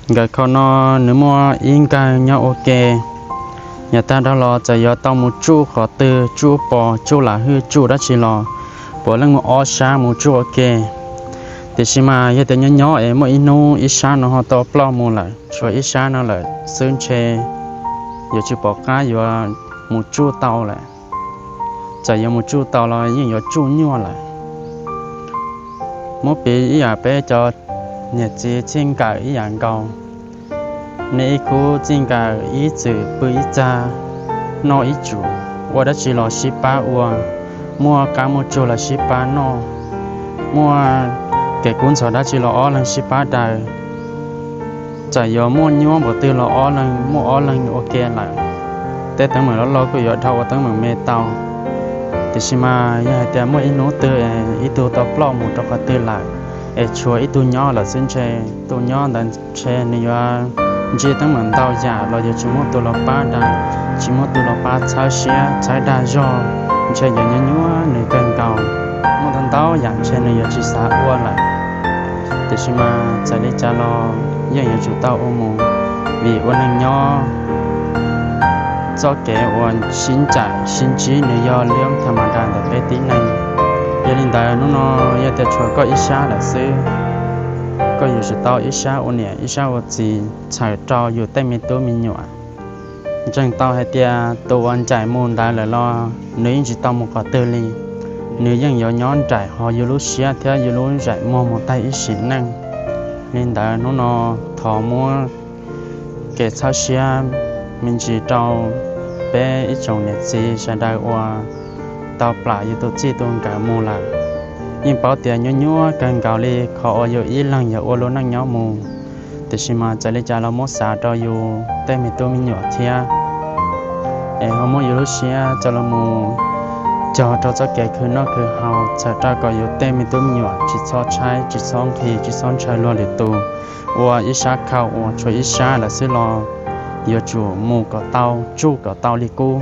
Nkawm khau no nws muaj ib nkawg nyob ua ke. Yav tag dhau los txawm yuav tau mus tsuj qhov twg, tsuj pos, tsuj lam hwj, tsuj dab tsi los puav leej muaj ob sab mus tsuj ua ke. Tiam sis mas yog tias nyob nyob es muaj ib hnub ib sab no ho tau ploj mus lawm, tshuav ib sab no lawm xwb ntshe yuav tsis pom qab yuav mus tsuj tau lawm. Txawm yuav mus tsuj tau los yeej yuav tsuj nyuaj lawm. Muab piv ib yam peb cov niam txiv txij nkawm ib yam nkaus. Nej ib khub txij nkawm ib txwm pw ib txag, noj ib tsum, ua dab tsi los sib pab ua, muaj qab muaj tsuag los sib pab noj, muaj kev kub ntxhov dab tsi los ob leeg sib pab daws. Txawm yuav muaj nyuaj npaum twg los ob leeg muaj ob leeg ua ke lawm. Tej teeb meem loj loj kuj yuav dhau ua teeb meem me tau. Tiam sis mas yog hais tias muaj ib hnub twg ib tug tau ploj mus rau qhov twg lawm, es tshuav ib tug nyob lawm xwb ntshe tus nyob ntawd ntshe nws yuav ntsib teeb meem ntau yam los yuav tsis muaj tus los pab dag, tsis muaj tus los pab txhawb siab txhawb dag zog, ntshe yuav nyuaj nyuaj nws kawg nkaus. Muaj ntau ntau yam ntshe nws yuav tsis xav ua lawm. Tiam sis mas txawm li cas los yeej yuav tsum tau ua mus, vim ua neeg nyob txoj kev uas sib ncaim sib ntsib nws yog liab tha ma da ntawm peb tib neeg. Yog li ntawd hnub no yog tias tshuav koj ib sab lawm xwb, koj yuav tsum tau ib sab ua niam ib sab ua txiv txhawm rau yus tej me tub me nyuam. Ntseeg tau hais tias tus uas ncaim mus ntawd lawm los nws yeej tsis tau mus qhov twg li, nws yeej yuav nyob nraim hauv yus lub siab thiab yus lub ntsej muag mus tag ib sim neej. Li ntawd hnub no thov muab kev txhawb siab me ntsis rau peb ib tsoom niam txiv sawv daws uas tau plam yus tus txij tus nkawm mus lawm. Yeej paub tias nyuaj nyuaj kawg nkaus li qhov uas yus ib leeg yuav ua lub neej nyob mus, tiam sis mas txawm li cas los muab xav rau yus tej me tub me nyuam thiab, es ho muab yus lub siab coj los mus cog rau txoj kev khwv noj khwv haus txhawm rau kom yus tej me tub me nyuam tsis txhob tshaib tsis txhob nqhis tsis txhob ntshaw luag lwm tus. Ua ib sab khau uas tshuav ib sab lawm xwb los yuav tsum mus kom tau tsuj kom tau li qub.